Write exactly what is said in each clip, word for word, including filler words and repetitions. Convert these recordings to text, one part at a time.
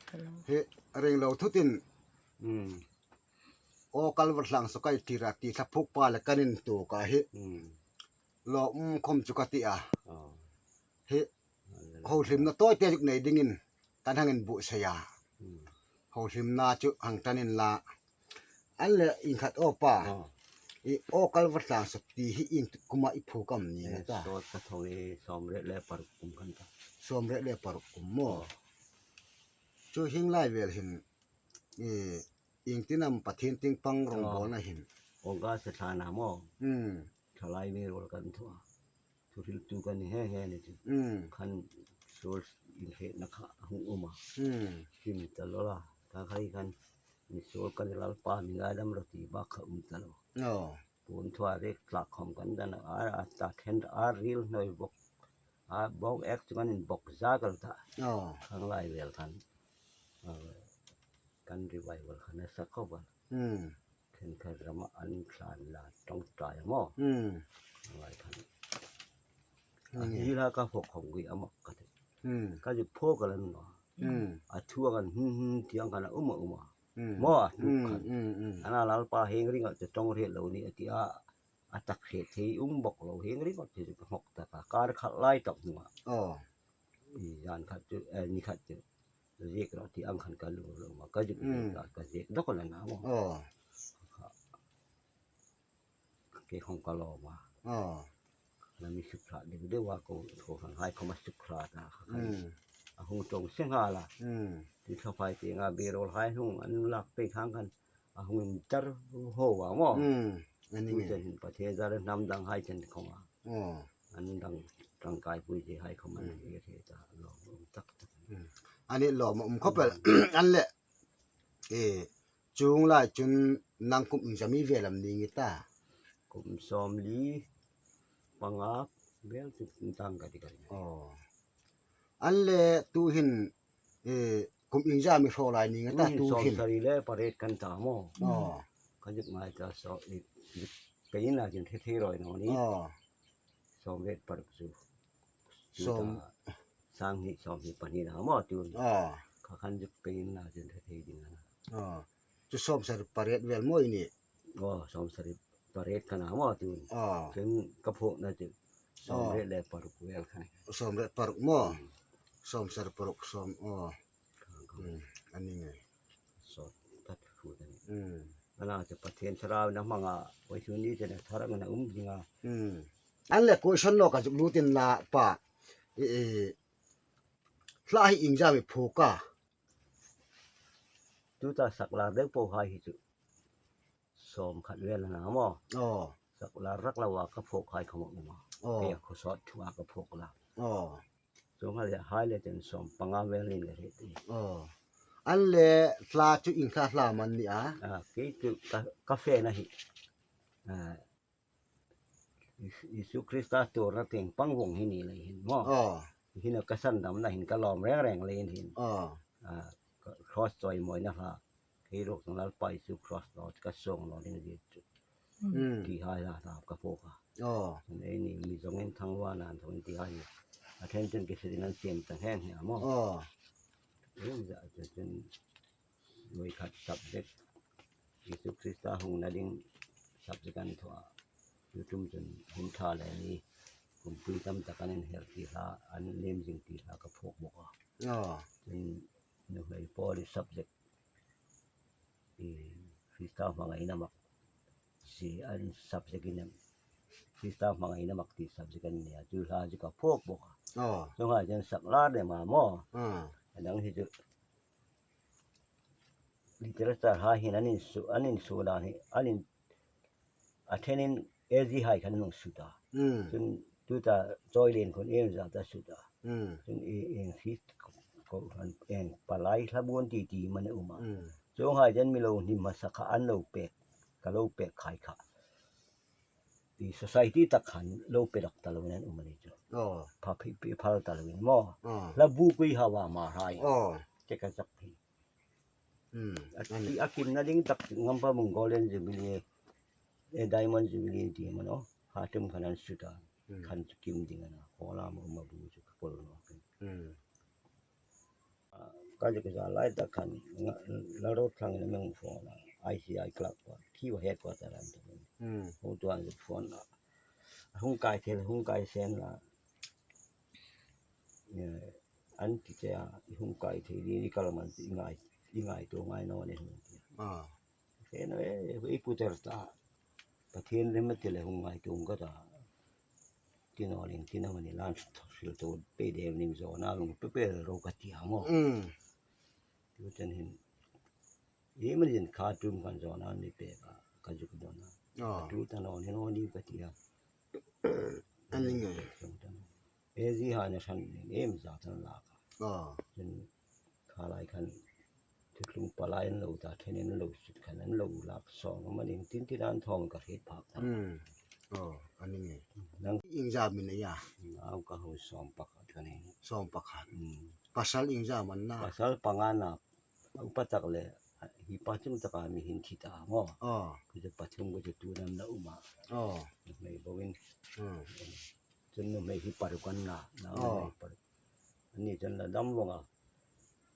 Hi ring lo thutin. Hmm. O Kalvar Thlang Suok kai tira ti thla phuok pa le kan intuok a hi. Hmm. Lawmum khom chu ka ti a. Oh. Hi hohlimna tawite zuk nei dingin kan hang inbuotsai a. Hmm. Hohlimna chu hang ṭan inla. An le inkhat aw pa. Oh. I O Kalvar Thlang Suok ti hi ieng kuma i phuok am ni na ta. Sawt ka thong i sawmriet le paruk kum khan ta. Sawmriet le paruk kum maw. Oh. Chu hieng lai vel hin, i, iengtin am Pathien tieng pang rongbawlna hin. August thla na maw. Hmm. Thalai mi ruol kan thaw a. Thuhriltu kan ni he he ni chu. Hmm. Khan source inhrietna kha hung um a. Hmm. Sim ta lo la. Ta khai khan mi source kan Lalpa mi ngaidam rawh ti bak kha um ta lo. Oh. Puon thua rek tlak khom kan dan a, a ta khen a ril hnoi bawk. A bawk ek chu kan inbawk zak el ta. Oh. Khang lai vel khan. A, kan revival khan a sak khop a. Hmm. Khen khan rama an thlan la tawng tai maw. Hmm. Khang lai khan. Hmm. A hi la ka phok khong gui a mak ka ti. Hmm. Ka ju phok a lan maw. Hmm. A thu a kan hmm hmm ti ang kan a um a um a. Hmm. Maw a thu khan. Hmm, hmm, hmm. Ana Lalpa heng ring a chu tawng hriet lo ni a ti a. A tak hriet thei um bawk lo heng ring a chu ka hmok tak a. Kar khat lai tak hnung a. Oh. I zan khat chu, eh, ni khat chu. Ziek rawh ti ang khan ka lung lo ma. Ka zuk ziek Hmm. ka, ka ziek dawk a la na maw. Oh. Kha. Kei khong ka lawm a. Oh. Na mi suk thla deu deu a ko tho han hai khom a suk thla ta kha khan. Hmm. A hung tawng se nghal a. Hmm. Ti tha phai ti nga B-roll hai hung an lak pei khang khan. A hung intar ho a maw. Hmm. Ani Tu nge. chen hin Pathien zar hnam dang hai chen khong a. Oh. An dang tangkaipui te hai khom an Hmm. hi hi ta lawm um tak tak. Hmm. Ani lawm um khop el. Hmm. An le. E, chuong lai chun nang kum iengzam i vel am ning i ta? Kum sawmli panga vel chu tang ka ti ka ring. Oh. An le tu hin, e, kum iengzam i hraw lai ning i ta Tu hin tu hin? sawmsari le pariet kan ta maw. Oh. Ka zuk ngai ta saw i, i, ka in a zin thei thei rawi naw ni. Oh. Sawmriet paruk chu. Tu Sawm. ta sang hni sawm hni pahni na maw tu. Ah. Kha khan zuk pei in na zin thei thei ding a na. Ah. Chu sawmsari pariet vel maw i ni? Oh, sawmsari pariet ka na maw tu. Ah. Ken ka phok na chu. Oh. Sawmriet le paruk vel khan. Sawmriet paruk maw. Hmm. Sawmsari paruk sawm, oh. Ka, ka. Hmm. Ani nge. Sawt tat khu ta ni. Hmm. Ana chu Pathien Thlarau na hmang a, oi chu ni te na thar ang na um ding a. Hmm. An le question lo ka zuk lut inla pa. E, e, hla hi iengzam i phuok a? Tuta saklar deu po hai hi chu. Sawm khat vel a na maw. Oh. Saklar rak lo a ka phuok hai khom a um a. Oh. Kei a khaw sawt thu a ka phuok la. Oh. Chuong hai le hai le chen sawm panga vel ning ka hriet ti. Oh. An le hla chu ieng hla hla am a ni a? Ah, kei chu ka, ka fe na hi. Ah, Is-, Isu Krista tuorna tieng pang vawng hi ni lei hin maw. Oh. Hin a ka sandamna hin ka lawm reng reng lei hin. Oh. Ah, ka cross chawimawina hla. Kei ruok tung Lalpa Isu cross lo ka suong lo ding zie chu. Hmm. Ti hai la ta ka phuok a. Oh. Ei ni mi zongin thangvana an thawin ti hai. A then chun ki sirin an siem ta heng hi a maw. Oh. Ei za chu chun voi khat subject. Isu Krista hungna ding subject an thaw a. Chu tum chun hun ṭha le ni. Kumpui tam tak an inher ti hla, an lem zing ti hla ka phuok bawk a. Oh. Chun nuhmei Paul i subject. I Krista hmangaina mak. Si an subject in em. Krista hmangaina mak ti subject an nia. Chu hla chu ka phuok bawk a. Oh. Chu hai chen saklar le ma maw. Ah. A dang hi chu literature hai hin an insu-, an insuo dan hi, an in, a thenin A G hai khan an hung sut a. Hmm. Chun tuta chawi lien khun em za ta sut a. Hmm. Chun i, i, hi ko, ko, an, en palai hla buon ti ti man a um a. Hmm. Chuong hai chen mi lo hnim hmasa kha an lo pek, ka lo pek khai kha. I society tak khan lo pe rak ta lo nan um a ni chu. Oh. Pha phi, phi phal ta lo in maw. Oh. Hla bu kui hawa ma hai. Oh. Che ka zak phi. Hmm. A, a kimna ding tak ngam pa mung Golden Jubilee, e Diamond Jubilee ti man o. Ha tum khan an sut a. Hmm. Khan chu kim ding a na. Hola ma ma bu chu ka pol no. Hmm. A, Ka zuk za lai tak khan, nga, Lalrothlangin a mi phone a, I C I Clark pa, khi wa headquarter an ta. Hmm. Hung tuan zuk phone a. Hung kai thei, hung kai sen la. Eh, an ti che a, i hung kai thei ni, ni kal man ti ngai, i ngaituo ngai naw ni hung ti. Ah. Sen eh, i puter ta. Pathien rem ti le hung ngaituo ka ta. Ti naw ling, ti naw ni lan thil to pe de ning zo na lung pe pe ro ka ti a maw. Mm. Tu chen hin. I man yin kha tum kan zo na ni pe ka, ka zuk don a. Oh. Tu ta naw ni naw ni ka ti a. An ni ngai. E zi ha na san ni em za tan la ka. Oh. Chen kha lai khan. Thutlung palai an lo ta, then an lo sut khan an lo lak sawng a manin tin tin an thawm ka hriet phak ta. Hmm. Oh, a ni nge. Nang ieng zam i nei a? Nau ka hau sawm pakhat ka nei. Sawm pakhat. Hmm. Pasal ieng zam an na? Pasal panga na. Upa tak le, hi pa chung taka mi hin thi ta maw. Oh. Ku chu pathum ku chu tu nan na um a. Oh. Nei bo in. Hmm. Chun nuhmei hi paruk an na, nau nuhmei paruk. Ani chun la dam vong a.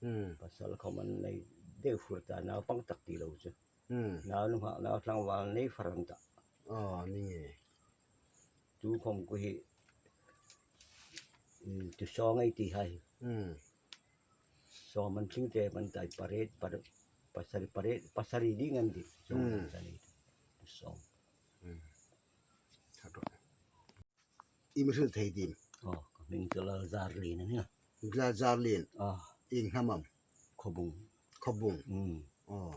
Hmm. Pasal khawm an nei deu fur ta, naupang tak ti lo chu. Hmm. Nau nuhmei, nau tlangval nei far an ta. Oh, ni nge. Tu khawm ku hi, mm, tu sawng ei ti hai. Hmm. Sawm an tling te man tai paret, par-, pasari paret, pasari ding an ti. Sawm an tling. Tu sawng. Hmm. I mi hril thei dim? Oh, ka hming chu Lalzarlien a nih. Lalzarlien. Ah. Ieng hnam am? Khawbung. Khawbung. Mm. Oh.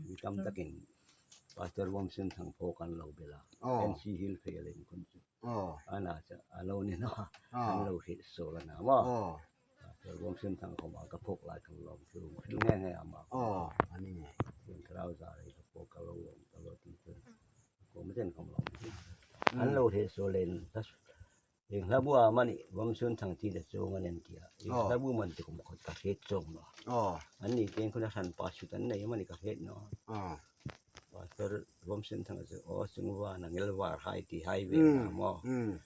Mi tam takin Pastor Vawmsinthang phaw kan lo bel a. Oh. N C Hill Fail in kun chu. Oh. Ana cha, a lo ni na. Oh. An lo hriet suol a na maw. Oh. Pastor Vawmsinthang khawma ka phuok lai kan lawm chu. Hril nge nge ama. Oh, a ni nge. Chen Thlarau Zar ei ka phuok ka lo lawm, ka lo ti chu. Ko mi ten khawm lawm. Mm. An lo hriet suol in, tas, ieng hlabu amani, Vawmsinthang ti le chuong an en tia. Ieng hlabu man ti khawm ka hriet chuong naw. Oh. An ni tieng khun a hran pa sut an nei amani ka hriet naw. Oh. Pastor Vawmsinthang chu, aw, chung va, nang el var hai ti hai ve na maw. Mm.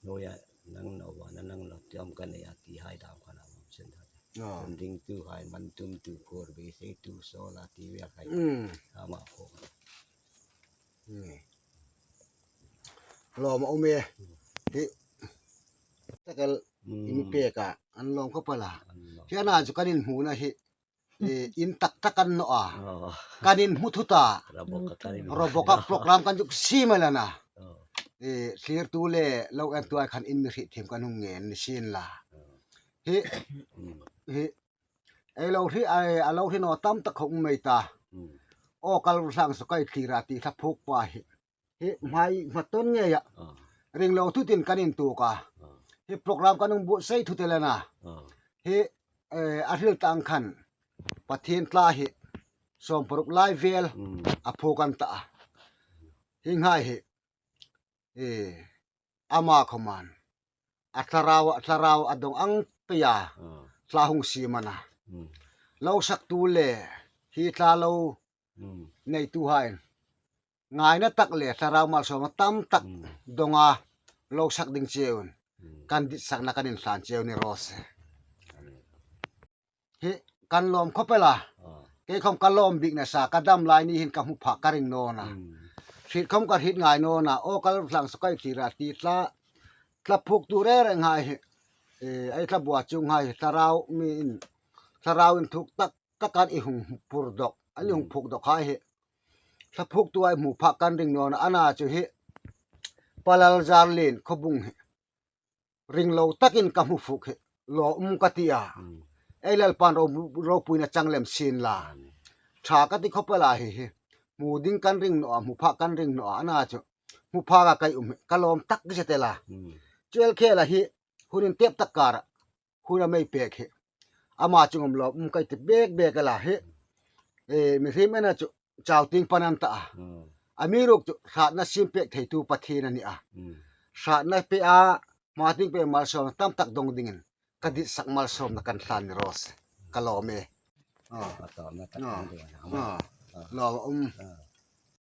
Nuoi a, nang naw va, nang naw tiam ka nei a ti hai dam khan a Vawmsinthang. Oh. Chun ringtu hai, man tumtu, khuor beiseitu, sawl a ti ve hai. Mm. Ama ko. Mm. Lawm a um e. Hi. Takal, mm, in pek a, an lawm khawp el a. An lawm. Hi ana chu kan inhmuna hi. Eh, in tak tak an naw a. Oh. Kan inhmu thut a. Roboka kan inhmu. Roboka program kan zuk siem el a na. Oh. Eh, thlirtu le lo entu hai khan in mi hriet thiem kan hung ngen ni sien la. Oh. Hi, mm, hi, ei lo hriet, ei, a lo hriet naw tam tak khawm um mei ta. Mm. Aw, Kalvurthlang saw kai thlir a ti thla phuok pa hi. Hi, hmai, hma ton ngei a. Ah. Ring lo thutin kan intuok a. Ah. Hi program kan hung buotsai thut el a na. Ah. Hi, eh, a hril tang khan Pathien tla hi sawm paruk lai vel, mm, a phuok an ta a. Hi ngai hi, eh, ama khawman. A thlarau, a thlarau a dawng ang pei a. Ah. Thla hung siem a na. Mm. Lo saktu le hi thla lo, mm, neitu hai. Ngaina tak le thlarau malsawmna tam tak, mm, dawng a lo sak ding cheu. Mm. Kan ditsakna kan inhlan cheu ni raw se. Hi kan lawm khawp el a. Ah. Kei khawm ka lawm bik nasa, ka dam lai ni hin ka hmu phak ka ring naw na. Mm. Hriet khawm ka hriet ngai naw na. Aw, Kalvurthlang saw kai thlir a ti thla, thla phuoktu reng reng hai hi. Eh, ei thla bua chung hai hi, thlarau mi in, thlarau inthuk tak tak an i hung pur dawk, an i hung, mm, phuok dawk hai hi. Thla phuoktu hai hmu phak kan ring naw na, ana chu hi. Pa Lalzarlien Khawbung hi. Ring lo takin ka hmu fuk hi. Lawm um ka ti a. Mm. Ei Lalpan ro, ropuina chang lem sien la. Mm. Ṭha ka ti khawp el a hi hi. Hmu ding kan ring naw a, hmu phak kan ring naw a, ana chu. Hmu phak a kai um hi. Ka lawm tak zet el a. Mm. Chu el khela hi. Hun intep tak kara. Hun a mi pek hi. Ama chu ngam lawm um kai ti bek bek el a hi. Eh, mihriem en a chu chau ting pan an ta a. Mm. Amiruokchu hratna siem pek theitu Pathien a ni a. Mm. Hratna pe a, hma tieng pek malsawmna tam tak dawng dingin ka ditsak malsawmna kan hlan ni raw se. Ka lawm e. Ah. Ka lawm e. Ah. Ah. Lawm a um. Ah.